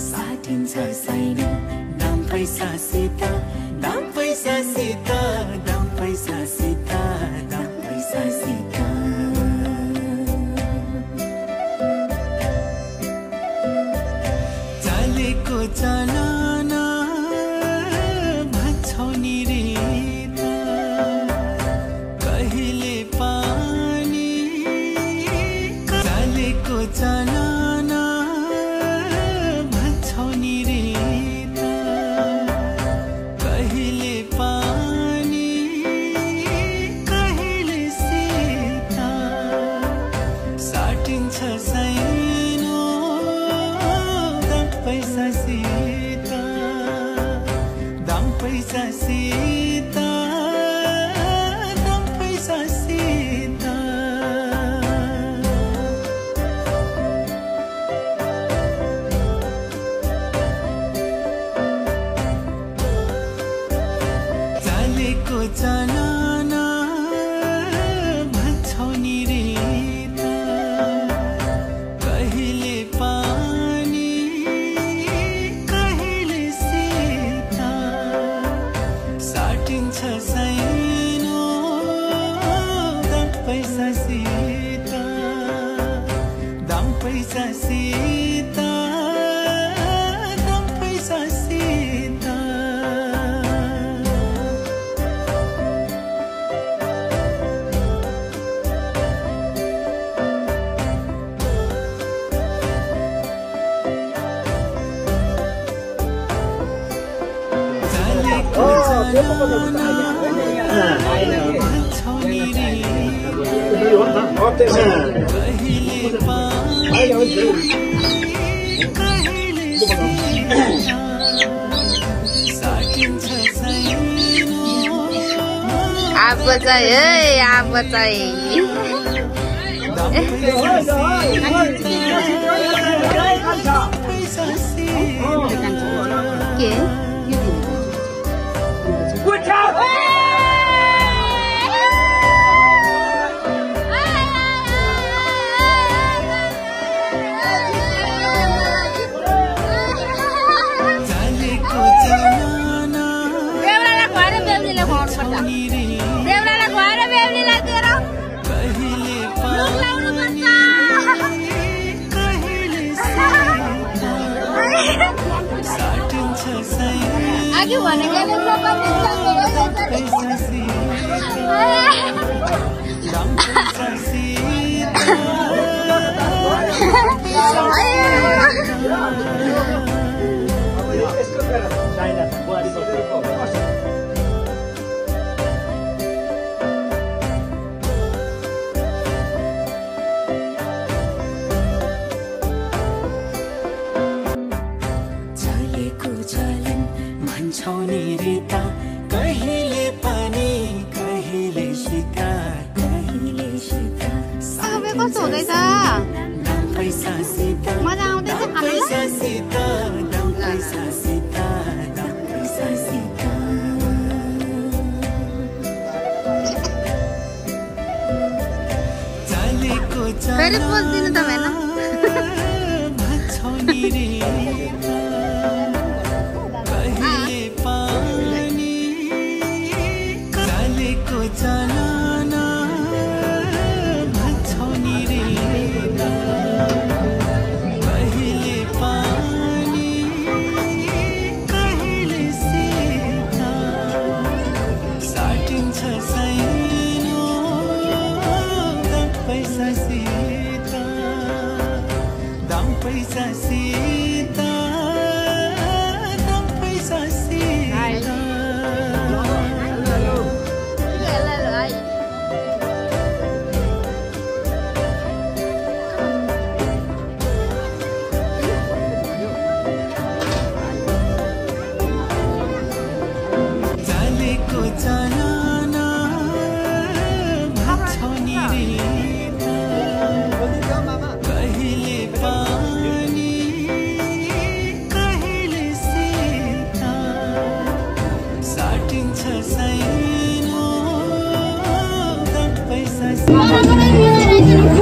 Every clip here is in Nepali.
साटिन्छ सैन पैसा सीता दाम पैसा सीता दाम पैसा सीता दाम पैसा सीता चलेको चलाना भन्छौ नि रेत कहिले पानी चलेको चलाना भन्छौ नि रेत कहिले पानी कहिले सीता साटिन्छ सैनो दाम पैसा सीता दाम पैसा सीता दाम पैसा सीता चलेको चलाना भन्छौ नि रेत कहिले पानी कहिले सीता साटिन्छ सैनो दाम पैसा सीता दाम पैसा सीता दाम पैसा सीता आप बताइए आप बताइए आगे भने के चलेको चलन भन्छौ नि रेता कहिले पानी कहिले सीता कहिले सीता सबै कस्तो हुँदैछ दाम पैसा सीता मजा आउँदैछ पैसा सीता दाम पैसा सीता दाम पैसा सीता चलेको फेरि बोल्दिनु त हैन भन्छौ नि रेता कहिले पानी चलेको चलाना भन्छौ नि रेत कहिले पानी कहिले सीता साटिन्छ सैनो दाम पैसा सीता दाम पैसा सीता दाम पैसा सीता चलेको चलाना भन्छौ नि रेत कहिले पानी कहिले सीता साटिन्छ सैनो दाम पैसा सीता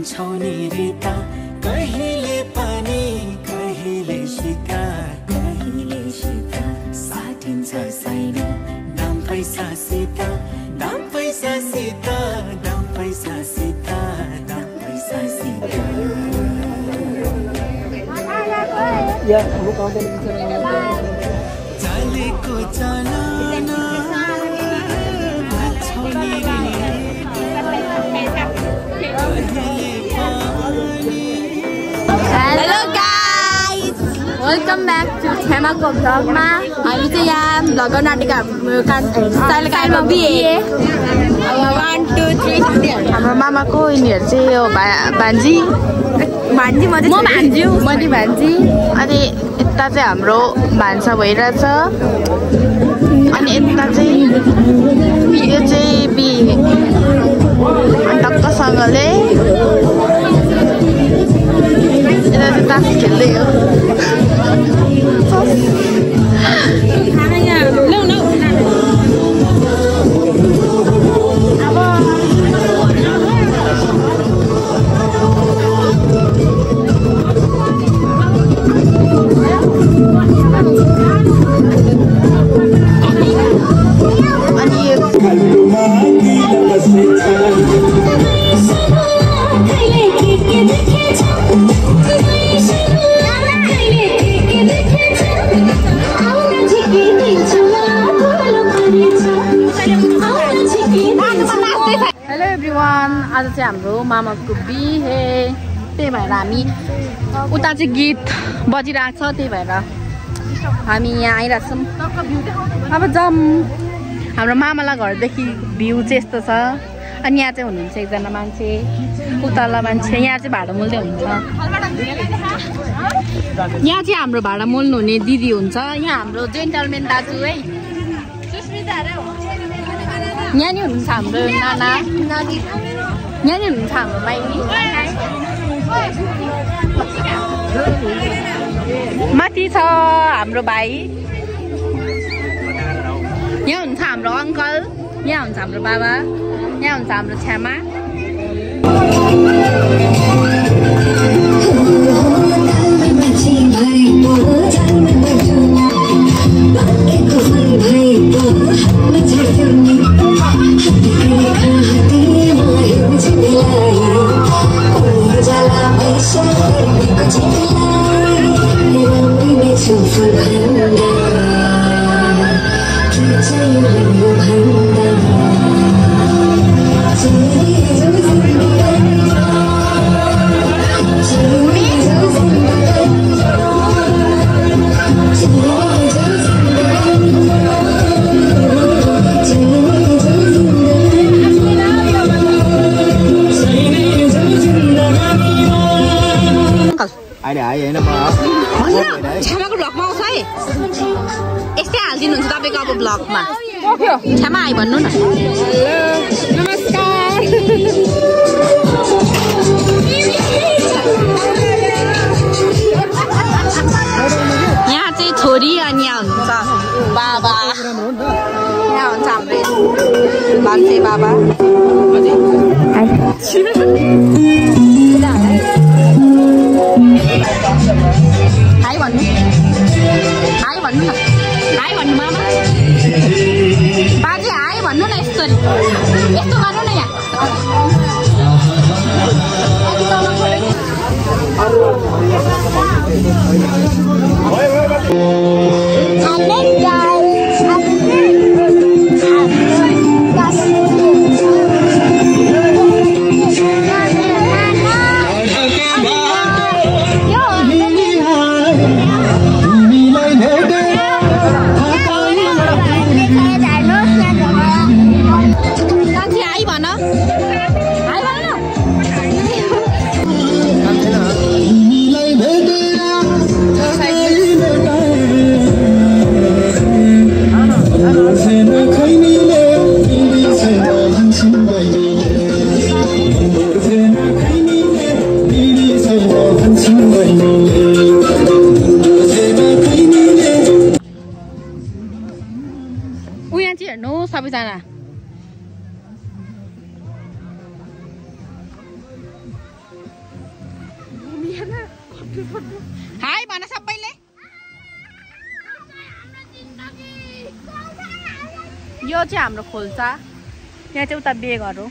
भन्छौ नि रिता कहिले पनि कहिले सिका साटिन्छ छैन दाम पैसा सीता दाम पैसा सीता दाम पैसा सीता दाम पैसा सीता चलेको चलन hello guys welcome back to छेमाको भ्लगमा हामी चाहिँ यहाँ भ्लग नाटक स्टाइलमा बिहे 1 2 3 हाम्रो मामाको यिनीहरू चाहिँ यो भान्जी मैले भान्जी अनि यता चाहिँ हाम्रो भान्सा भइरहेछ अनि यता चाहिँ यो चाहिँ बिहे टक्कसँगले यता चाहिँ तास खेल्दै हो आज चाहिँ हाम्रो मामाको बिहे त्यही भएर हामी उता चाहिँ गीत बजिरहेको छ त्यही भएर हामी यहाँ आइरहेछौँ अब जाऊँ हाम्रो मामालाई घरदेखि भ्यू चाहिँ यस्तो छ अनि यहाँ चाहिँ हुनुहुन्छ एकजना मान्छे उताला मान्छे यहाँ चाहिँ भाडा मोल्दै हुनुहुन्छ यहाँ चाहिँ हाम्रो भाडा मोल्नु हुने दिदी हुन्छ यहाँ हाम्रो जेन्टलमेन दाजु है यहाँ नि हुनुहुन्छ हाम्रो नाना यहाँ नि हुनुहुन्छ हाम्रो बहिनी माथि छ हाम्रो भाइ यहाँ हुन्छ हाम्रो अङ्कल यहाँ हुन्छ हाम्रो बाबा यहाँ हुन्छ हाम्रो छ्यामा छ्यामाको भ्लगमा आउँछ है यस्तै हालिदिनुहुन्छ तपाईँको अब भ्लगमा छ्यामा आइ भन्नु न नमस्कार यहाँ चाहिँ छोरी अनि यहाँ हुन्छ बाबा यहाँ हुन्छ हाम्रो भान्से बाबा हाई भन्नु न हाई भन्नु मामा बाजे हाई भन्नु न यसरी यस्तो गर्नु न यहाँ सबैजना हाई भन सबैले यो चाहिँ हाम्रो खोल्सा यहाँ चाहिँ उता बेगहरू